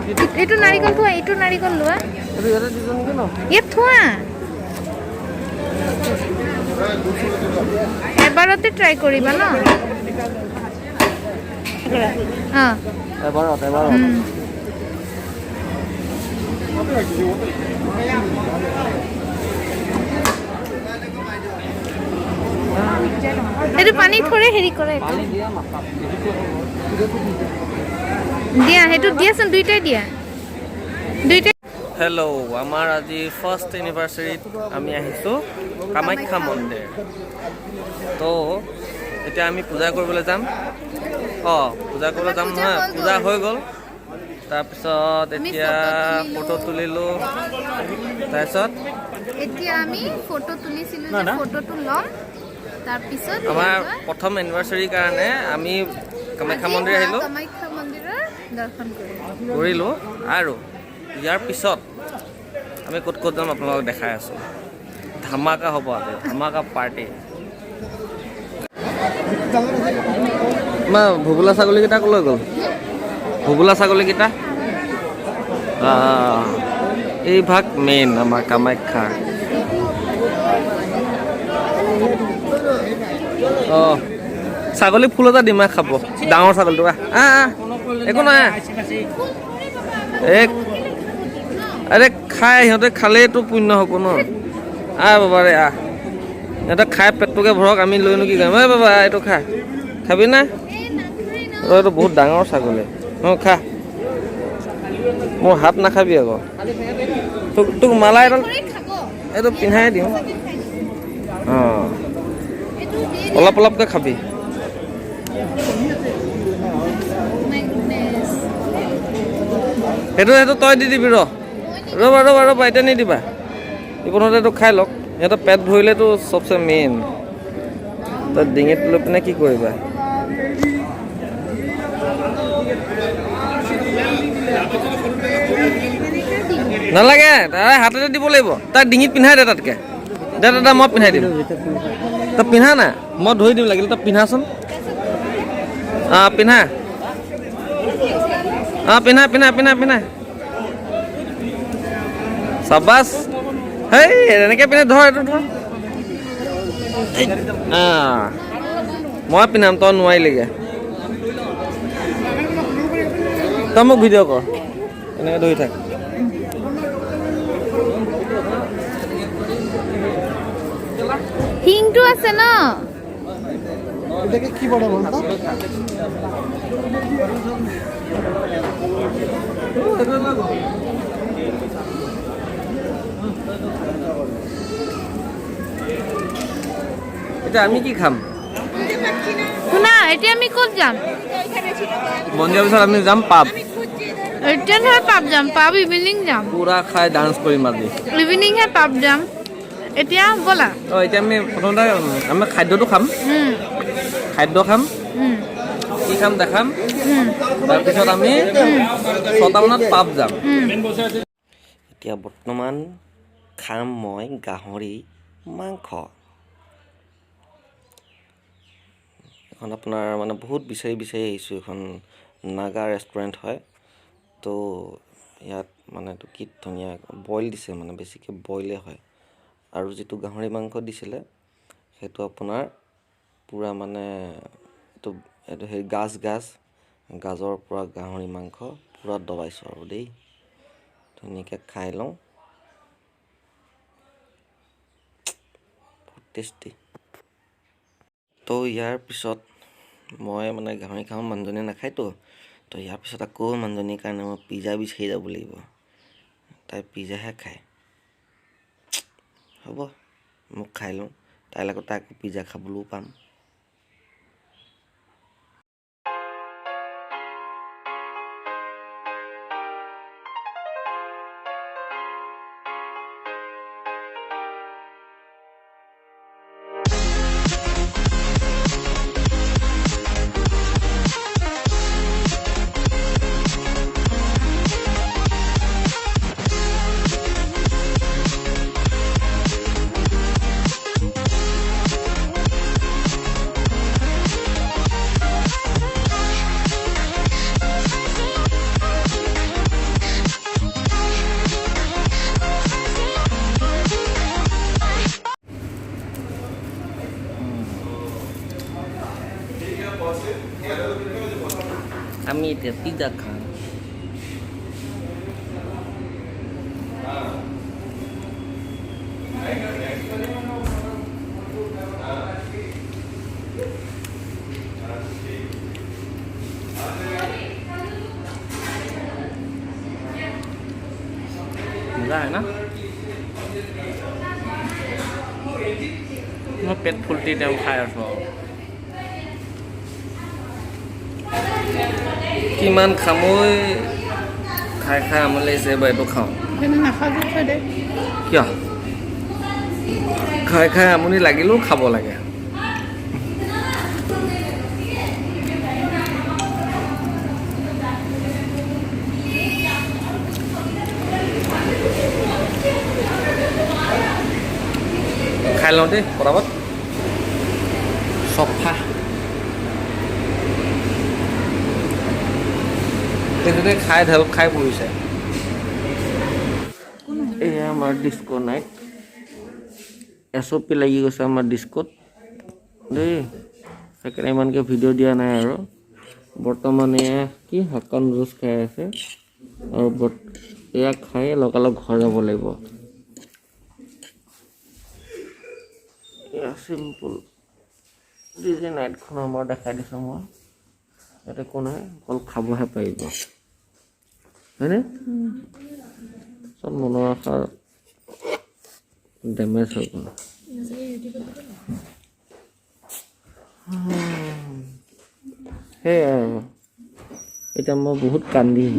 এইটো নাৰিকল থোৱা, এইটো নাৰিকল লোৱা, ইয়াত থোৱা। এবাৰতে ট্ৰাই কৰিবা ন? অঁ, এবাৰত এবাৰত। এইটো পানী থৰে হেৰি কৰে, দিয়া সেইটো দিয়াচোন, দুইটাই দিয়া, দুইটাই। হেল্ল', আমাৰ আজি ফাৰ্ষ্ট এনিভাৰ্চাৰীত আমি আহিছোঁ কামাখ্যা মন্দিৰ। তো এতিয়া আমি পূজা কৰিবলৈ যাম। অঁ, পূজা কৰিবলৈ যাম নহয়, পূজা হৈ গ'ল। তাৰপিছত এতিয়া ফটো তুলিলোঁ, তাৰপিছত এতিয়া আমি ফটো তুলিছিলোঁ, ফটোটো ল'ম, তাৰপিছত আমাৰ প্ৰথম এনিভাৰ্চাৰীৰ কাৰণে আমি কামাখ্যা মন্দিৰ আহিলোঁ, কামাখ্যা মন্দিৰৰ দৰ্শন কৰিলোঁ। আৰু ইয়াৰ পিছত আমি ক'ত ক'ত যাম আপোনালোকক দেখাই আছোঁ। ধামাকা হ'ব আজি, ধামাকা পাৰ্টি। মা, ভোবোলা ছাগলীকেইটা ক'লৈ গ'ল? ভোবোলা ছাগলীকেইটা এই ভাগ মেইন আমাৰ কামাখ্যাৰ। অঁ, ছাগলী ফুল এটা দিম, খাব ডাঙৰ ছাগলীটো। আহ, একো নহয়, আৰে খাই, সিহঁতে খালেইতো পুণ্য হ'ব ন। আহ বাবা ৰে, আহ, সিহঁতে খাই পেটটোকে ভৰক, আমি লৈনো কি কৰিম। এই বাবা, এইটো খা, খাবি না? এইটো বহুত ডাঙৰ ছাগলী। অঁ, খা, মোৰ হাত নাখাবি আকৌ। তোক মালা এডাল এইটো পিন্ধাই দিওঁ। অঁ, অলপ অলপকৈ খাবি। সেইটো সেইটো তই দি দিবি, ৰ ৰ'বা ৰ'বা ৰ'বা, এতিয়া নিদিবা। ইপোনতে এইটো খাই লওক, সিহঁতৰ পেট ভৰিলেতো চবচে মেইন। তই ডিঙিত লৈ পিনে কি কৰিবা? নালাগে, তাৰে হাততে দিব লাগিব। তাক ডিঙিত পিন্ধাই দে, তাতকৈ দে দাদা, মই পিন্ধাই দিম। তই পিন্ধা না, মই ধৰি দিম লাগিলে, তই পিন্ধাচোন। অঁ, পিন্ধা। অঁ, পিন্ধা পিন্ধা পিন্ধা পিন্ধা, চাবাছ। হেই, এনেকৈ পিন্ধে, ধৰ এইটো ধৰ। অঁ, মই পিন্ধাম, তই নোৱাৰিলিগৈ। তই মোক ভিডিঅ' কৰ, এনেকৈ ধৰি থাক। শিংটো আছে ন? এটাকে কি বলে বলতো? এতিয়া আমি কি খাম? শুনা, এতিয়া আমি ক'ত যাম? মন্দিৰৰ পিছত আমি যাম পাব। এতিয়া নহয় পাব যাম, পাব ইভিনিং যাম। পুৰা খাই ডান্স কৰিম আজি। ইভিনিংহে পাব যাম। এতিয়া ব'লা। অঁ, এতিয়া আমি প্ৰথমতে আমি খাদ্যটো খাম। খাদ্য খাম, কি খাম দেখাম। তাৰপিছত আমি 6টামানত পাব যাম। এতিয়া বৰ্তমান খাম মই গাহৰি মাংস। এখন আপোনাৰ মানে বহুত বিচাৰি বিচাৰি আহিছোঁ, এখন নাগা ৰেষ্টুৰেণ্ট হয়। তো ইয়াত মানে এইটো কি ধুনীয়া বইল দিছে, মানে বেছিকৈ বইলে হয়। আৰু যিটো গাহৰি মাংস দিছিলে সেইটো আপোনাৰ পূৰা মানে এইটো এইটো সেই গাজ গাজ গাজৰ পৰা গাহৰি মাংস পূৰা দবাইছোঁ আৰু দেই। ধুনীয়াকৈ খাই লওঁ, বহুত টেষ্টি। তো ইয়াৰ পিছত মই মানে গাহৰি খাওঁ, মানুহজনীয়ে নাখায়তো। তো ইয়াৰ পিছত আকৌ মানুহজনীৰ কাৰণে মই পিজ্জা বিচাৰি যাব লাগিব। তাই পিজ্জাহে খায়। হ'ব, মোক খাই লওঁ, তাইৰ লগত তাই আকৌ পিজ্জা খাবলৈও পাম। এতিয়া পিজ্জা খাম। মজা হয় না? মই পেট ফুলটি তেওঁ খাই আছোঁ আৰু। কিমান খাম ঐ, খাই খাই আমনি লাগিছে। এইবাৰ এইটো খাওঁ। কিয় খাই খাই আমনি লাগিলেও খাব লাগে। খাই লওঁ দেই পটাপট। চফা তেখেতে খাই ঢেল খাই পৰিছে। এয়া আমাৰ ডিস্কো নাইট। SOP লাগি গৈছে আমাৰ ডিস্কোত দেই, সেইকাৰণে ইমানকৈ ভিডিঅ' দিয়া নাই আৰু। বৰ্তমান এয়া কি হাক্কা নুডলছ খাই আছে আৰু এয়া খাই লগালগ ঘৰ যাব লাগিব। এয়া চিম্পুল ডিজে নাইটখন আমাৰ দেখাই দিছোঁ মই। ইয়াতে একো নাই, অকল খাবহে পাৰিব, হয়নে? চব মনৰ আশা ডেমেজ হৈ গ'ল। সেয়াই আৰু। এতিয়া মই বহুত কান্দিম।